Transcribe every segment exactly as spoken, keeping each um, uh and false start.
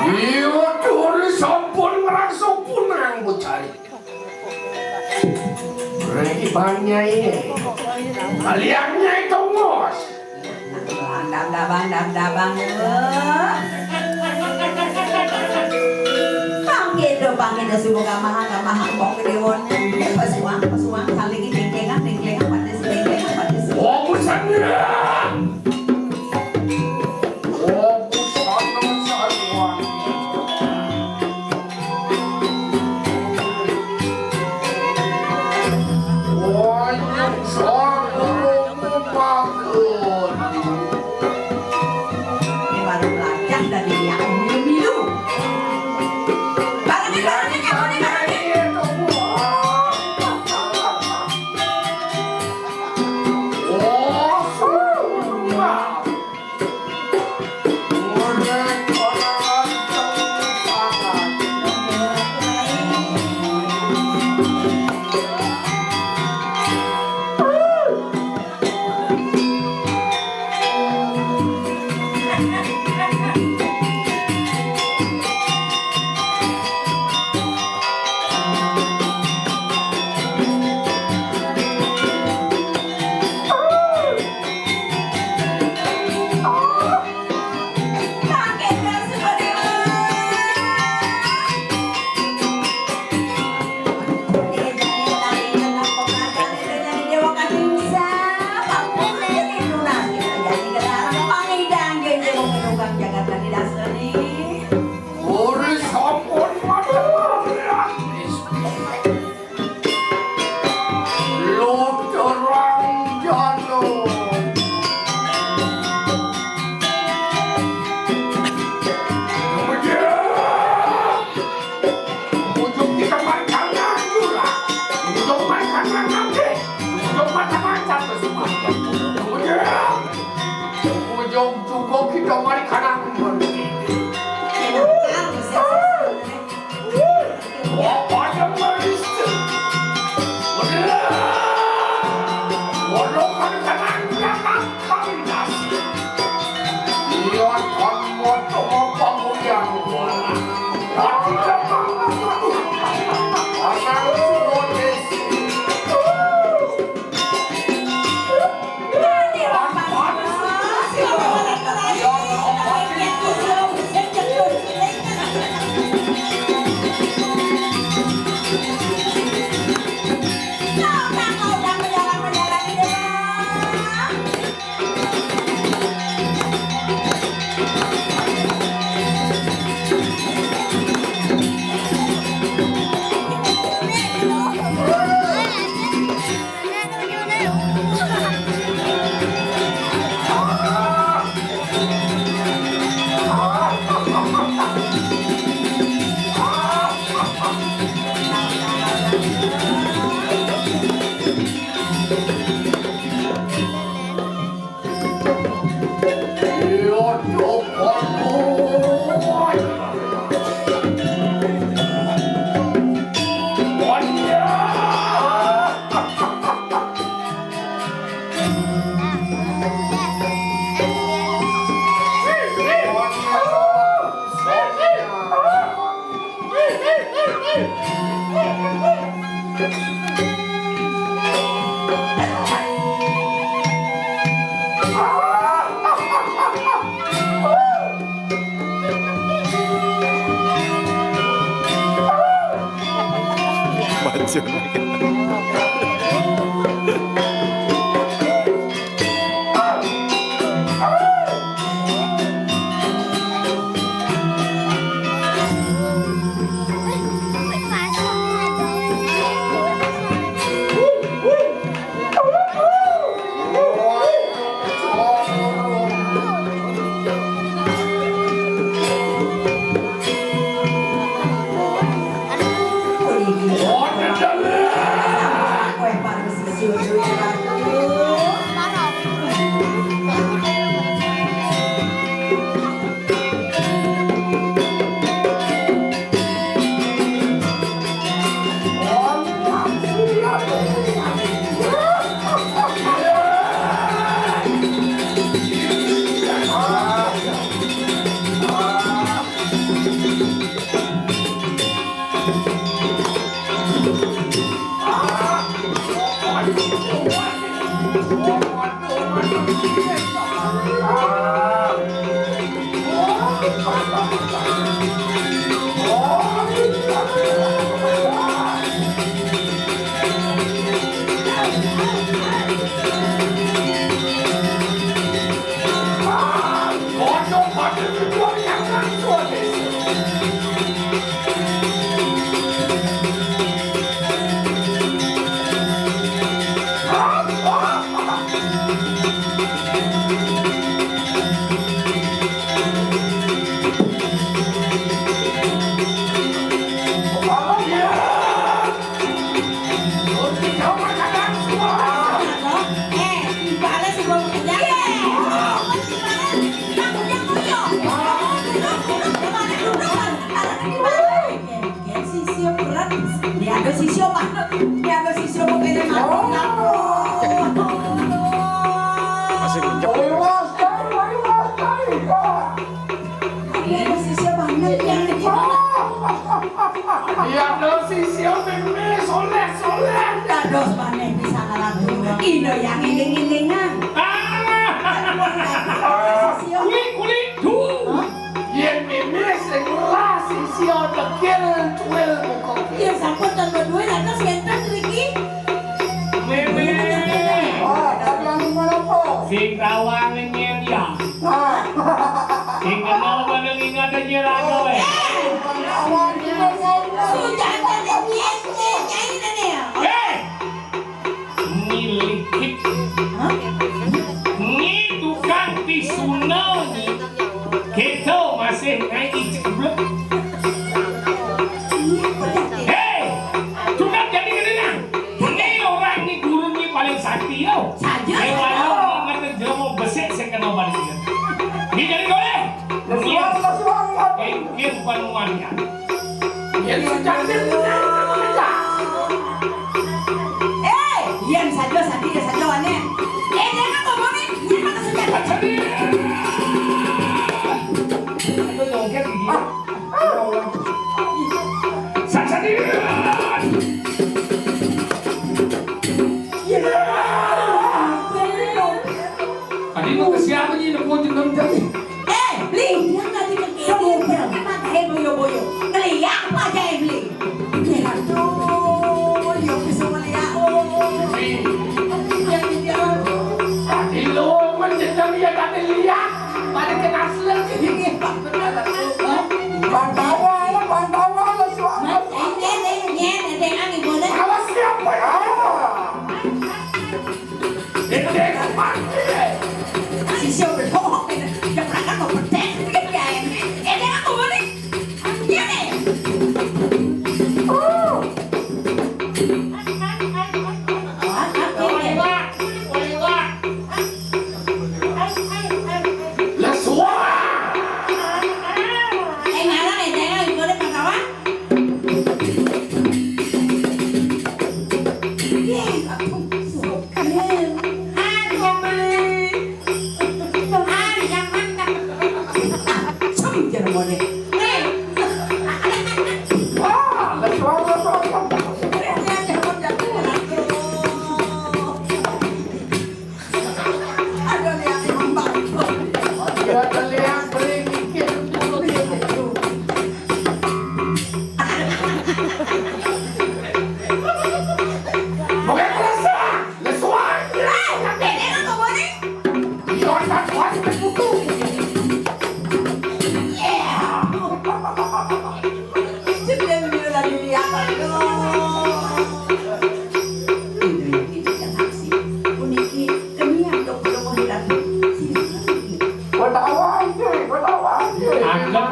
Iya, duri sampun ngrasa punang, Bu Jari. Riki banyai. Kalian Nyai Tongos. Dabang, dabang, dabang, dabang. Pangida, pangida, subuh kamaha, kamaha, kok dewan. Pesuang, pesuang, saling dengkengan, dengkengan, pada si dengkengan, pada si. Oh, busannya. Oh, busana sarwan. Oh, nyungsor, Ini baru belajar dari yang milu-milu. Baru nih, baru nih, baru nih, baru nih. Ora sampun matur. Luturang jalo. Ujung kita makan lurah. Ujung makan nanti. Ujung makan-makan semua. Ujung, ujung juga kita mari kanan. Maju. Sisya mah, ya ada sisya kok kene mati. Oh. Masih nginjek. Ayo, Mas, ayo, ayo, Mas, ayo. Ada sisya banget ya. Iya, ada sisya meme soleh, soleh. Dados maneh bisa ngaratu. Ino yang iling-ilingan. Ah. Sisya. Kulit, kulit, tuh. Hah? Yén mimih sing welas isi dekil cuwil muka. Ya sampun ten beduwe lantas wénten mriki. Mimih. Ah, tapi yang gimana, Po? Sing kawan ning ya. Nah. Sing kenal pada ingat aja raga wé. Kawan kita ngomong. Sudah pada nyet nyet nyai nene ya. Eh! Ngilikik. Hah? Nyi tukang pisuna nyi. Kita masih naik icek blek. Hei, tukang jadi gede nah. Ini orang nih guru nih paling sakti yo. Saja. Dewa lo ngerti jelema besik sing kena balik dia. Ini jadi boleh. Lesuang, lesuang, lesuang. Eh, dia bukan rumahnya. Yén sing cantik bener, bener. Eh, yén saja sakti ya saja wané. Eh, dia kan ngomongin, dia kan sudah. Aduh, joget gigi. Sakti. Tadi mau ke siapa nih, nemu jeneng tadi? Eh, Li, dia tadi ke kamu berapa? Eh, boyo-boyo. Ngeliat apa aja, eh, Li? Ya, tuh, ya bisa ngeliat. Oh, iya, iya. Tadi lu menjeneng ya, tadi lihat. Pada kena selek ini. Hah? Pantawa, ya, pantawa, ya, suami. Mas, ini, ini, ini, ini, ini, ini, boleh? Awas siapa ya? Ini, ini, mati. Si siapa? Oh, ini, yang berangkat mau petek. Ini, ini, ini, aku boleh. Ini. Oh. Lah, suara. Eh, ngalah, eh, jangan, ibu ada masalah. Iya, aku suka. Aduh, beli. Aduh, yang mantap. Cem, Jermone. Eh. Wah, ada suara, suara. Ada lihat yang bagus. Ada lihat beli mikir. Oke, terus. Lesuan. Eh, tapi ini kan kok boleh? Iya, kan kuat, kan butuh. Iya. Sudah bener lagi lihat, aduh. Ini, ini, ini, ini, ini, ini, ini, ini, ini, Gua tahu aja, gua tahu aja. Agak.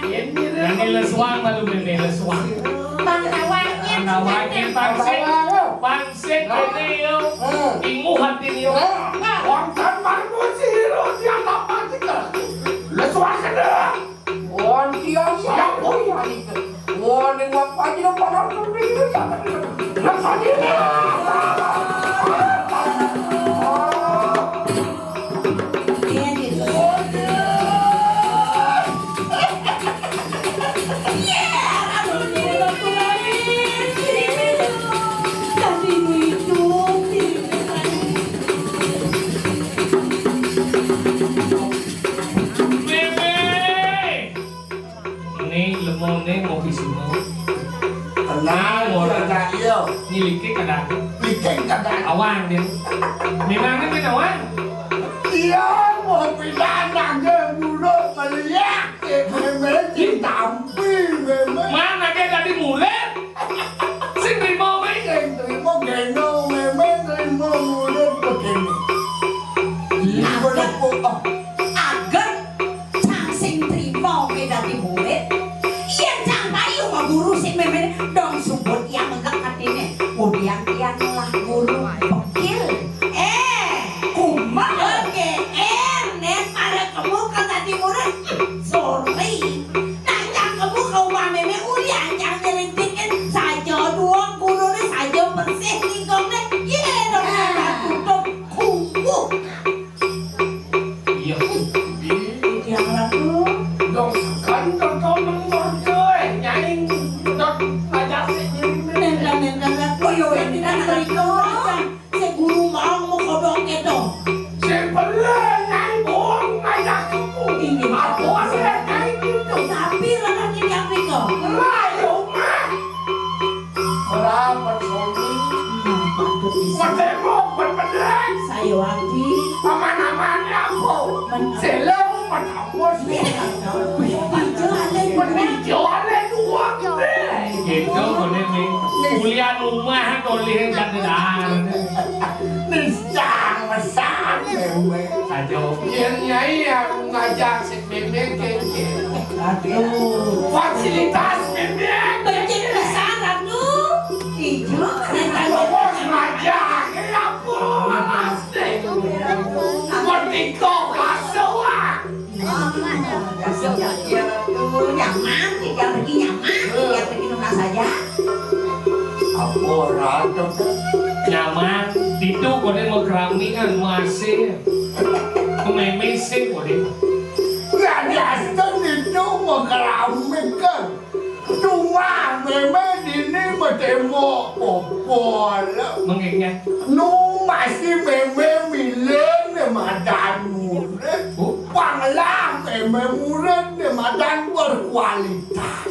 Ini lesuang malu ini lesuang. Pantawakin pangsik. Pangsik ini yo. Ingu hati yo. Wong kan marmu siro siapa pansik. Lesuang kena. Wong dia siapa ya itu? Wong yang buat pagi dong pada sendiri. Lesuang ini. Ini lemone ngopi simo. Tenang, ora. Iya. Nyiliki kadang. Licin kadang. Awang dia. Memangnya kan awang? Iya, ngopi aja dulu melihat. Eh, meme ditampi, meme. Mana dia tadi murid? Sing trimo, meme. Sing trimo, gendong, meme, trimo murid begini. Iya, bener, kok. Ageng, cang sing trimo, meme dadi murid. Iya, cang payu, Pak Guru, sing meme dong subut yang ngelek hatinya. Kemudian dia ngelah guru, pekil. Eh, kumaha G R, nek para kamu ka dadi murid. Sorry. Nang cangkemmu ka umah meme ulian cang nyelidiki saja Kan to to nang to, eh, nyai to ngajak sik. Nendang, nendang, nendang. Oh, yo, ini kan anak riko. Sik guru mau mau kodok keto. Sik belah nyai bohong ngajak aku. Ini apa sih nyai gitu? Tapi lah ini yang riko. Lah, yo, mah. Ora peduli. Nah, patut bisa. Pedemo, pedemo. Saya wanti. Aman-aman ya, aku. Men- Selo, pedemo. Ijo ale. Pedemo, ijo ale dua. Gitu, boleh, Mi. Kuliah rumah, boleh, jangan. Nisang, mesang, dewe. Saja. Yen nyai aku ngajak sik mémé kéné. Aduh. Fasilitas mémé. Becik pisan, Ratu. Ijo, bos ngajak, ya ampun, alas deh. Merdeka, pasoan. Nyaman, tinggal pergi nyaman, tinggal pergi rumah saja. Apa ora ada? Nyaman, itu koné mau keramikan, masih. Mémé sing koné. Ya, ya, itu mau keramikan. Cuma mémé dini medemo popol. Mengenya. Nu masih mémé milih né madan murid. Oh. Panglah mémé murid né madan berkualitas.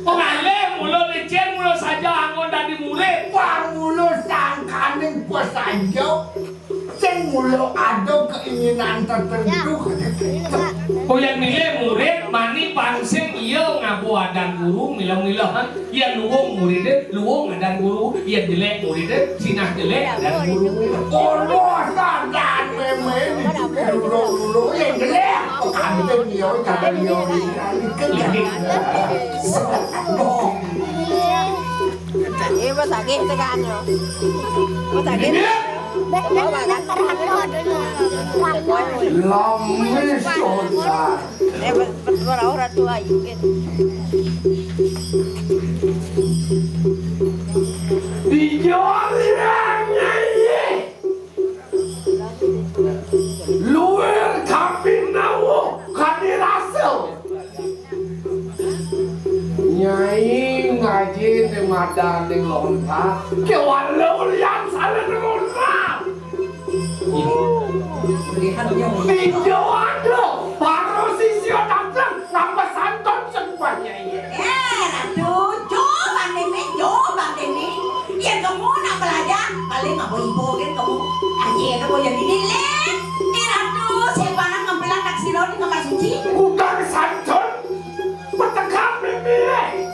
Pengalih mula licin, mula saja anggon dadi murid. Wah, mula sangkaning pesaja. Sing mula ada keinginan tertentu. Koyang milih murid, mani pang sing iya ngaba adan guru, milah-milahan. Yén luung muridé, luung adan guru. Yén jelék muridé, sinah jelék adan guru. Ono sadan mémé dulu-dulu, yén jelék, kanten ya, jangan ya. Iya, Mas Agih tekan yo. Mas Agih. Ini. Oh, Mas Agih. Lamis, Mas. Eh, ora, ora tua iki. Dijoliang nyai. Luwir kapinawa kadirasa. Nyai ngaji di madaning lontar. Kewala ulian saling lontar. Tinjo ada, para sisya dateng, nambah santun semuanya, iya. Eh, Ratu, jo bandene, jo bandene. Yen kamu nak belajar, paling ngabo ibu kan kamu. Aja kamu jadi dilek. Eh, Ratu, saya barang ngambilan tak siro di kamar suci. Bukan santun. Petekan mimih.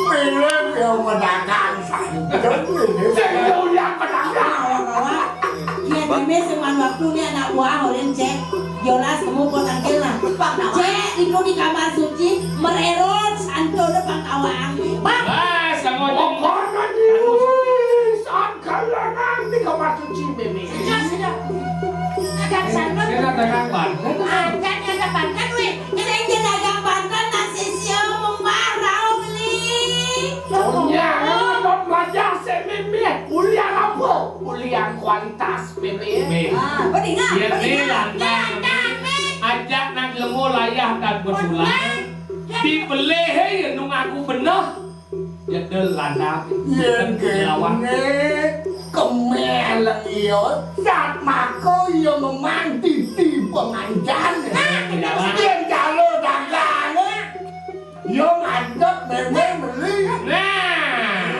Mimih ya pedagang sanjung mimih. Sing doyan pedagang. Yén mimih sing wan waktu né anak buah ulin cék. Jolas kamu kok tangkil lah. Cék, itu di kamar suci mererot santo depan kawang. Bang. Bas, kamu aja. Pokoknya di saat kalangan di kamar suci mimih. Sudah, sudah. Ada santo. Kita dengan banten. Ada, ada banten, weh. Sing jenengan banten nang sisya munggah rauh beli. Punya nonton wajah sik mimih. Ulian apa? Ulian kualitas mimih. Mih. Ah, beningan, yén beningan. Dilantang, ajak nang lemo layah tan betulan. Dibelih ya nung aku beneh. Jedel landang. Yén kene kemeleng iya, sat mako iya memang titi pengancan. Nah, yén jalo dagang, iya ngadep meme meli. Nah.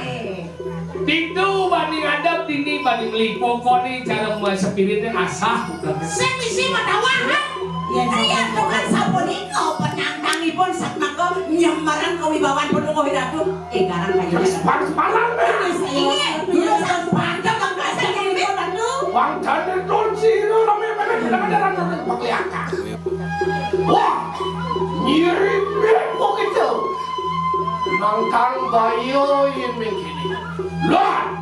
Tintu bani ngadep, tini bani meli. Pokokné cara spiritnya asah. Sing isi matawahan. Iya, iya, Tuhan sapunika penantangipun satmaka nyembaran kawibawan Padunung Wiratu. Eh, garang kaya. Sepalan, sepalan. Iya, iya, iya, sepalan. Bang Dani Turci itu namanya pada kadang-kadang pakai akal. Wah, ngirim begitu. Nangkang bayo yen mengkini. Lah,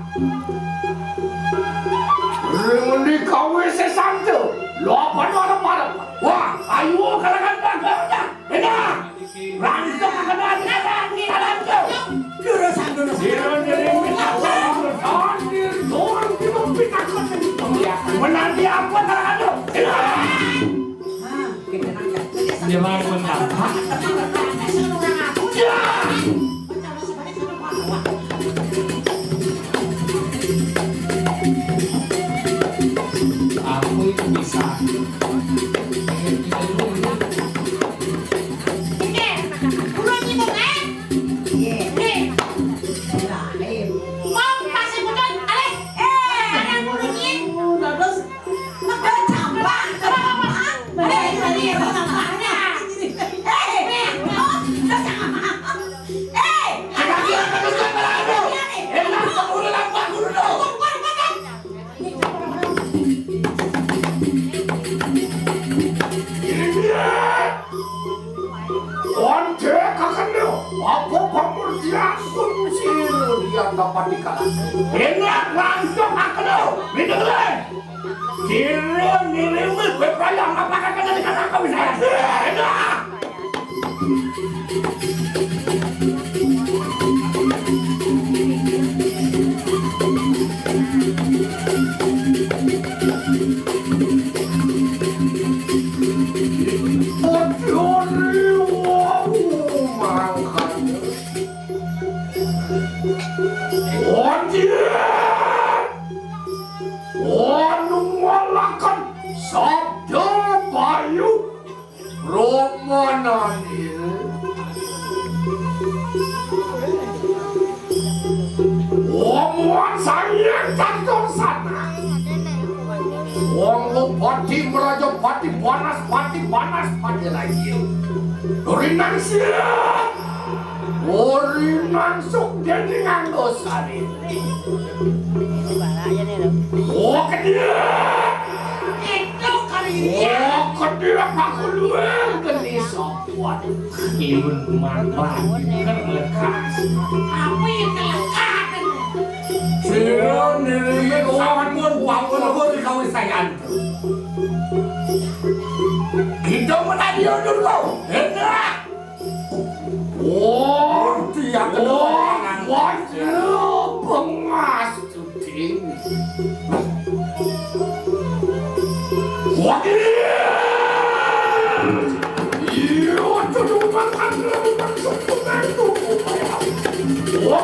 ngendi kawe sesante? Lho, apa no arep-arep? Wah, ayo kalangan bangga. Enak. Langsung kena di kalangan tuh. Jurusan, jurusan. Jurusan dari minta tolong, jurusan, jurusan, jurusan, jurusan. Menanti apa kalangan tuh? Enak. Hah, kita nanya. Jalan mendapat. Ya. Aku itu bisa. Oke, buruan nyinggung, eh? Iya. Nih. Mau kasih bukan, aleh. Eh, ada bunyi. Terus, terus, apa? Apa, apa, apa? Ada yang tadi, apa, apa? Ada. Eh, eh, oh, terus apa? Eh, ada. Enak, kamu udah nampak dulu dong. Onde kakendo, apa pamurtian kuncir yang dapat dikalahkan? Enak langsung kakendo, minum deh. Sira ngiringi kowe praya ngapakake nalika nangka wis. Enak. Padha riwau mangkat. Wajib! Anu ngalaken sabda payu Romanane. Omongan saya catur sana. Wong pati meraja pati panas pati panas pati lagi. Rinang siap. Ori mangsuk dening Anggosari. Oh, kedhie. Itu kali ya. Oh, kedhie aku luwe geni sapa? Iwun manfaat lekas. Apa yang kelekas? Sira nirimi kawan pun bangun pun kawisayan. Kita menadi dulu. Enak. Oh, dia kedua. Wah, pengas cuting. Wah, iya, tuduhan anda bukan sempurna itu. Wah,